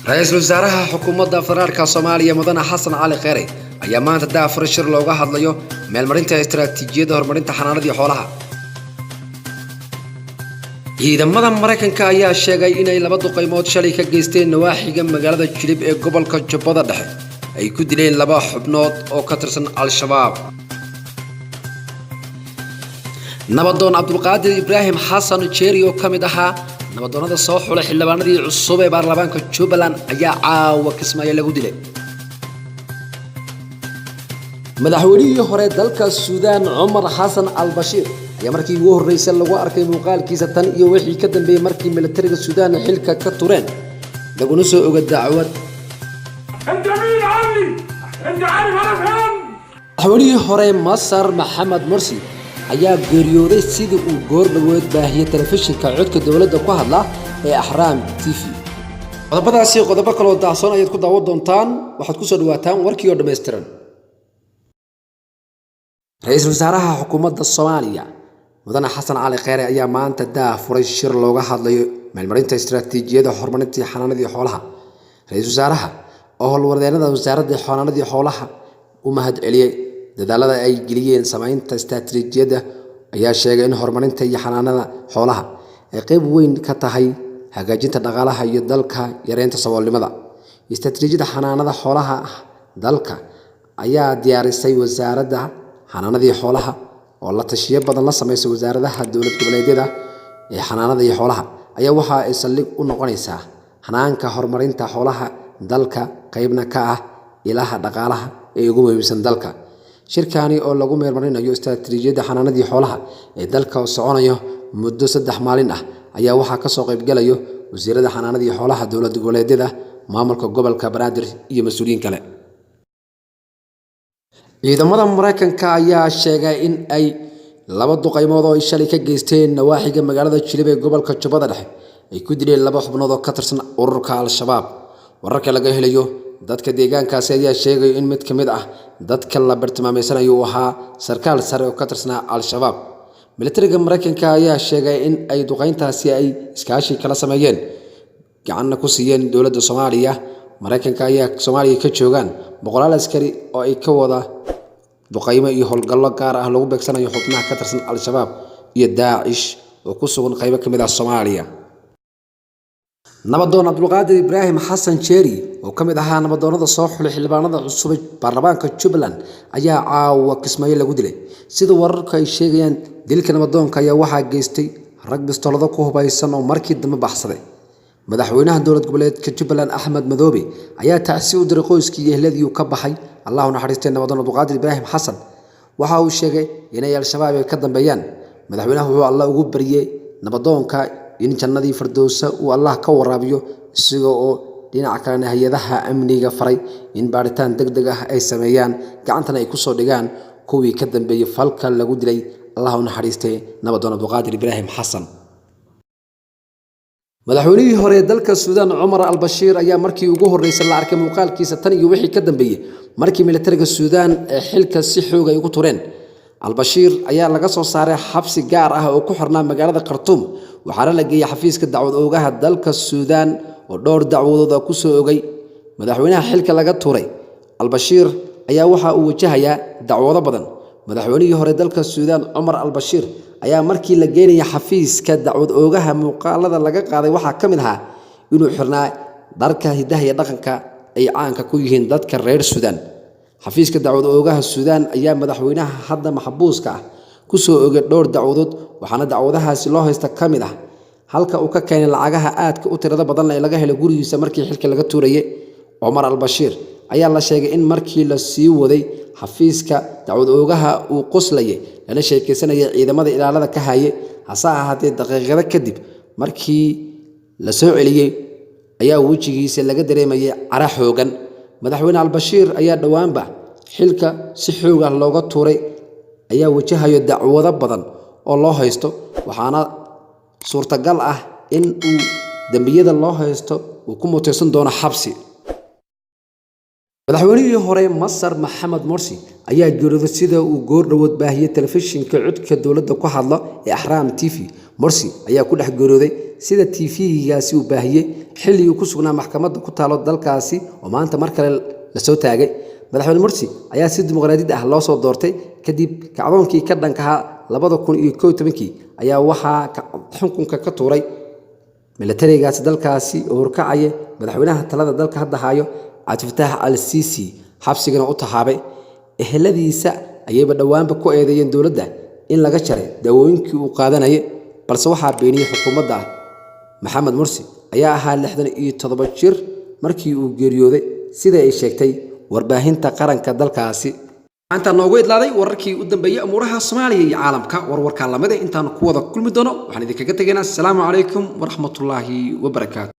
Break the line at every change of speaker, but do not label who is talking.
Ra-iisul wasaaraha xukuumadda federaalka Soomaaliya, Mudane Xasan Cali Kheyre, ayaa maanta daahfuray shir looga hadlayo meelmarinta istaraatiijiyadda horumarinta xanaanadii xoolaha. Ciidamada Maraykanka ayaa sheegay inay laba duqaymood shalay ka geysteen nawaaxiga magaalada Jilib ee gobolka Jubbada Dhexe ay ku dileen laba xubnood oo ka tirsan Al-Shabaab. Nabadoon Cabdulqaadir Ibraahim Xasan Jeeri oo ka mid ahaa nabadoonnada soo xulay xildhibaanadii cusub ee baarlamaanka Jubbaland ayaa caawa Kismaayo lagu dilay. Madaxweynihii hore dalka Suudaan, Cumar Xasan Al Bashiir, ayaa markii ugu horreysay lagu arkay muuqaalkiisa tan iyo wixii ka dambeeyey markii militariga Suudaan xilka ka tureen laguna soo oga dacwad.
انت مين عني؟ انت عارف انا فين؟
Madaxweynihii hore Masar, Maxamed Mursi, ayaa geeriyooday sidii uu goor dhaweed baahiyey telefishinka codka dowladda ku hadla ee Axraam TV. Qodobadaasi, qodobo kaloo daahsoon ayaad ku daawan doontaan. Waxaad kusoo dhawaataan warkii oo dhammaystiran. Ra-iisul wasaaraha xukuumadda Soomaaliya, Mudane Xasan Cali Kheyre, ayaa maanta daah furay shir looga hadlayo meelmarinta istaraatiijiyadda horumarintii xanaanadii xoolaha. Ra-iisul wasaaraha oo howlwadeenada wasaaradda xanaanadii xoolaha u mahad celiyey dadaalada ay geliyeen samaynta istaraatiijiyadda ayaa sheegay in horumarinta iyo xanaanada xoolaha ay qeyb weyn ka tahay hagaajinta dhaqaalaha iyo dalka, yareynta saboolnimada. Istaraatiijiyadda xanaanada xoolaha dalka ayaa diyaarisay wasaaradda xanaanadii xoolaha oo la tashiyo badan la sameysay wasaaradaha dowlad goboleedyada ee xanaanada iyo xoolaha ayaa waxa ay saldhig u noqonaysaa hanaanka horumarinta xoolaha dalka, qeybna ka ah ilaha dhaqaalaha ee ugu muhiimsan dalka. Shirkani oo lagu meelmarinayo istaraatiijiyadda xanaanadii xoolaha ee dalka oo soconayo muddo 3 maalin ah ayaa waxaa kasoo qaybgalayo wasiirada xanaanadii xoolaha dowlad goboleedyada, maamulka gobolka Banaadir iyo mas-uuliyiin kale. Ciidamada Maraykanka ayaa sheegay in ay laba duqaymood oo ay shalay ka geysteen nawaaxiga magaalada Jilib ee gobolka Jubbada Dhexe ay ku dileen laba xubnood oo ka tirsan ururka Al-Shabaab. Wararka laga helayo dadka deegaankaasi ayaa sheegaya in mid ka mid ah dadka la bartilmaameysanayo uu ahaa sarkaal sare oo ka tirsanaa Al-Shabaab. Militariga Maraykanka ayaa sheegay in ay duqayntaasi ay iskaashi kala sameeyeen, gacanna ku siiyeen dowladda Soomaaliya. Maraykanka ayaa Soomaaliya ka joogaan boqolaal askari oo ay ka wada duqaymo iyo howlgallo gaar ah lagu beegsanayo xubnaha ka tirsan Al-Shabaab iyo Daacish oo ku sugan qaybo ka mid ah Soomaaliya. Nabadoon Cabdulqaadir Ibraahim Xasan Jeeri oo ka mid ahaa nabadoonnada soo xulay xildhibaanada cusub ee baarlamaanka Jubbaland ayaa caawa Kismaayo lagu dilay. Sida wararku ay sheegayaan, dilka nabadoonka ayaa waxaa geystay rag bistoolado ku hubaysan oo markii dambe baxsaday. Madaxweynaha dowlad goboleedka Jubbaland, Axmed Madoobe, ayaa tacsi u diray qoyskii iyo ehladii uu ka baxay Allahu naxariistay nabadoon Cabdulqaadir Ibraahim Xasan. Waxa uu sheegay inay Al-Shabaab ay ka dambeeyaan. Madaxweynaha wuxuu Alla ugu baryey nabadoonka in jannadii Fardowsa uu Allah ka waraabiyo, isaga oo dhinaca kalena hay-adaha amniga faray in baaritaan deg deg ah ay sameeyaan, gacantana ay kusoo dhigaan kuwii ka dambeeyey falka lagu dilay Allah u naxariistay nabadoon Cabdulqaadir Ibraahim Xasan. Madaxweynihii hore ee dalka Suudaan, Cumar Al-Bashiir, ayaa markii ugu horreysay la arkay muuqaalkiisa tan iyo wixii ka dambeeyey markii militariga Suudaan ee xilka si xoog ay ugu tureen. Albashiir ayaa laga soo saaray xabsi gaar ah oo ku xirnaa magaalada Khartuum, waxaana la geeyey xafiiska dacwad oogaha dalka Suudaan oo dhowr dacwadood ku soo ogay. Madaxweynaha xilka laga tuuray Albashiir ayaa waxa uu wajahayaa dacwado badan. Madaxweynihii hore dalka Suudaan, Cumar Albashiir, ayaa markii la geenayay xafiiska dacwad oogaha muuqaalada laga qaaday waxaa ka mid ahaa inuu xirnaa dharka hidaha iyo dhaqanka ay caanka ku yihiin dadka reer Suudaan. Xafiiska dacwad oogaha Suudaan ayaa madaxweynaha hadda maxbuuska ah ku soo ogay dhowr dacwadood, waxaana dacwadahaasi loo haysta ka mid ah halka uu ka keenay lacagaha aadka u tirada badan ee laga helay gurigiisa markii xilka laga tuurayay. Cumar Albashiir ayaa la sheegay in markii la sii waday xafiiska dacwad oogaha uu qoslayay, lana sheekaysanayay ciidamada ilaalada ka haye. Hase ahaatee, daqiiqado kadib markii la soo celiyey ayaa wejigiisa laga dareemayay cara xoogan. Madaxweyne Albashiir ayaa dhowaanba xilka si xoog ah looga tuuray ayaa wajahayo dacwado badan oo loo haysto, waxaana suurtagal ah in uu dembiyada loo haysto uu ku mutaysan doono xabsi. Madaxweynihii hore Masar Maxamed Morsi ayaa geeriyooday, sida uu goordhowood baahiyey telefishinka codka dowladda ku hadlo ee Ahram TV. Morsi ayaa ku dhex geeriyooday, sida TV-gaasi uu baahiyey, xilligii ku sugnaa maxkamadda ku taalo dalkaasi oo maanta mar kale lasoo taagay. Madaxweyne Morsi ayaa si dimuqraadiyad ah loo soo doortay kadib kacdoonkii ka dhankahaa 2011-kii ayaa waxaa xukunka ka tuuray milatarigaasi dalkaasi oo horkacaya madaxweynaha talada dalka hadda hayo, Cabdifataax al Siisi, xabsigana u taxaabay. Eheladiisa ayayba dhowaanba ku eedeeyeen dowladda in laga jaray daawooyinkii uu qaadanayay, balse waxaa beeniyey xukuumadda. Maxamed Mursi ayaa ahaa 67 jir markii uu geeriyooday, sida ay sheegtay warbaahinta qaranka dalkaasi. Maanta noogu idlaaday wararkii u dambeeyey amuuraha Soomaaliya iyo caalamka. Warwarkaa lamida intaanu ku wada kulmi doono, waxaan idinkaga tegaynaa asalaamu calaykum waraxmatullaahi wabarakaatu.